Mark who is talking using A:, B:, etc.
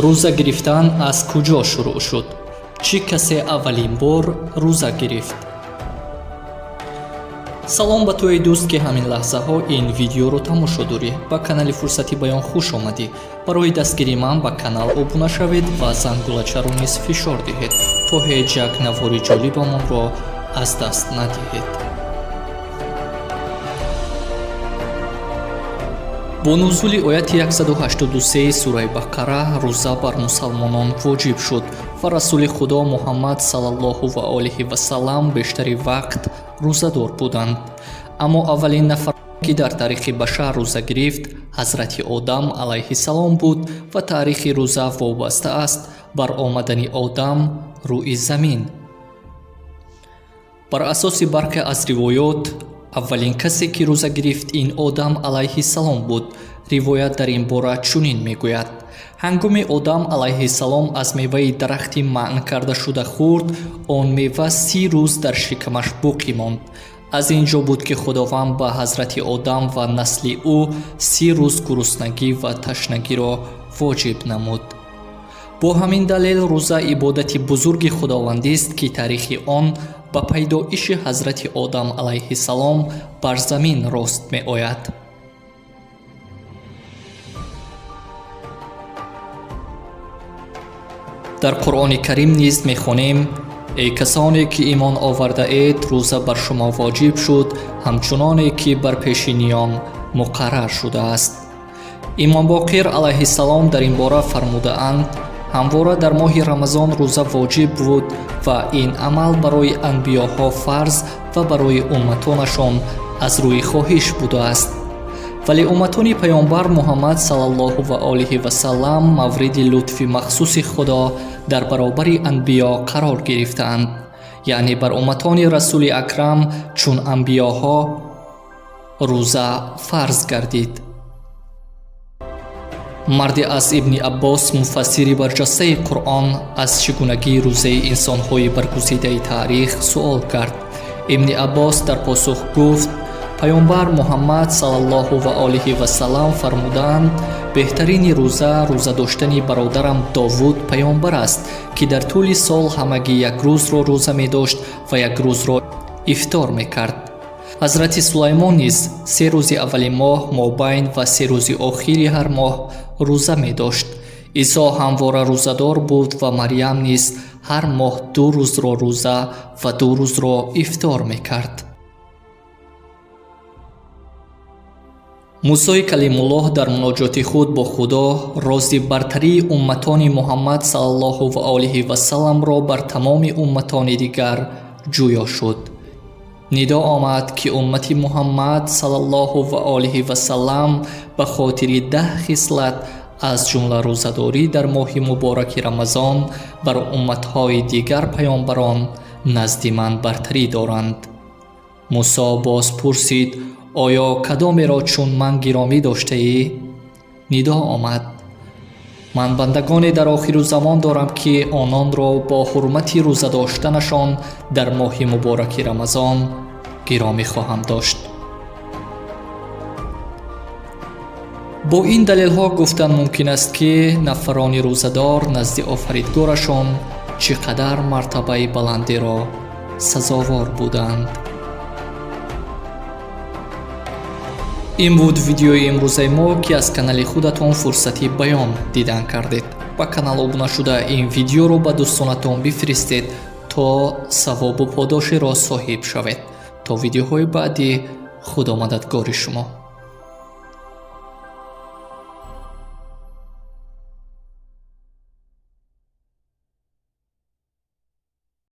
A: Рӯза гирифтан аз куҷо шурӯъ шуд? Чӣ касе аввалин бор рӯза гирифт? Салом ба ту, эй дӯст, ки ҳамин лаҳзаҳо ин видеоро тамошо дорӣ. Ба канали Фурсати Баён хуш омадӣ. Барои дастгирии ман ба канал обуна шавед ва зангулачаро низ фишор диҳед, то ҳеҷ як навори ҷолибамонро аз даст надиҳед. Бо нузули ояти 183 сураи Бақара рӯза бар мусалмонон воҷиб шуд ва Расули Худо Муҳаммад саллаллоҳу ва олиҳи васаллам бештари вақт рӯзадор буданд. Аммо аввалин нафар, ки дар таърихи башар рӯза гирифт, ҳазрати Одам алайҳиссалом буд ва таърихи рӯза вобаста аст бар омадани Одам рӯи замин. Бар асоси бархе аз ривоёт, аввалин касе, ки рӯза гирифт, ин Одам алайҳиссалом буд. Ривоят дар ин бора чунин мегӯяд: ҳангоми Одам алайҳиссалом аз меваи дарахти манъ кардашуда хӯрд, он мева 30 рӯз дар шикамаш боқӣ монд. Аз ин ҷо буд, ки Худованд ба ҳазрати Одам ва насли ӯ 30 рӯз гуруснагӣ ва ташнагиро воҷиб намуд. Бо ҳамин далел рӯза ибодати бузурги худовандист, ки таърихи он ба пайдоиши ҳазрати Одам алайҳиссалом бар замин рост меояд. Дар Қуръони Карим низ мехонем: эй касоне ки имон овардаед, рӯза бар шумо воҷиб шуд, ҳамчуноне ки бар пешиниён муқаррар шудааст. Имом Боқир алайҳиссалом дар ин бора фармудаанд: ҳамвора дар моҳи Рамазон рӯза воҷиб буд ва ин амал барои анбиёҳо фарз ва барои умматонашон аз рӯи хоҳиш будааст. Вале умматони паёмбар Муҳаммад саллаллоҳу ва олиҳи васаллам мавриди лутфи махсуси Худо дар баробари анбиё қарор гирифтаанд. Яъне бар умматони Расули Акрам чун анбиёҳо рӯза фарз гардид. Марде аз Ибни Аббос, муфассири барҷастаи Қуръон, аз чӣ гунагии рӯзаи инсонҳои баргузидаи таърих суол кард. Ибни Аббос дар посух гуфт: паёмбар Муҳаммад саллаллоҳу ва олиҳи васаллам фармуданд: беҳтарини рӯза рӯза доштани бародарам Довуд паёмбар аст, ки дар тӯли сол ҳамагӣ як рӯзро рӯза медошт ва як рӯзро ифтор мекард. Ҳазрати Сулаймон низ 3 рӯзи аввали моҳ, мобайн ва 3 рӯзи охири ҳар моҳ рӯза медошт. Исо ҳамвора рӯзадор буд ва Марьям низ ҳар моҳ 2 рӯзро рӯза ва 2 рӯзро ифтор мекард. Мусои Калимуллоҳ дар муноҷоти худ бо Худо рози бартарии умматони Муҳаммад саллаллоҳу ва олиҳи васалламро бар тамоми умматони дигар ҷӯё шуд. Нидо омад, ки уммати Муҳаммад саллаллоҳу ва олиҳи васаллам ба хотири 10 хислат, аз ҷумла рӯзадорӣ дар моҳи мубораки Рамазон, бар умматҳои дигар паёмбарон назди ман бартарӣ доранд. Мусо боз пурсид: оё кадомеро чун ман гиромӣ доштаӣ? Нидо омад: ман бандагоне дар охиру замон дорам, ки ононро бо ҳурмати рӯза доштанашон дар моҳи мубораки Рамазон гиромӣ хоҳам дошт. Бо ин далелҳо гуфтан мумкин аст, ки нафарони рӯзадор назди офаридгорашон чӣ қадар мартабаи баландиро сазовор буданд. Ин буд видеои имрӯзаи мо, ки аз канали худатон Фурсати Баён дидан кардед. Ба канал обуна шуда, ин видеоро ба дӯстонатон бифиристед, то савобу подошеро соҳиб шавед. То видеоҳои баъдӣ, Худо мададгори шумо.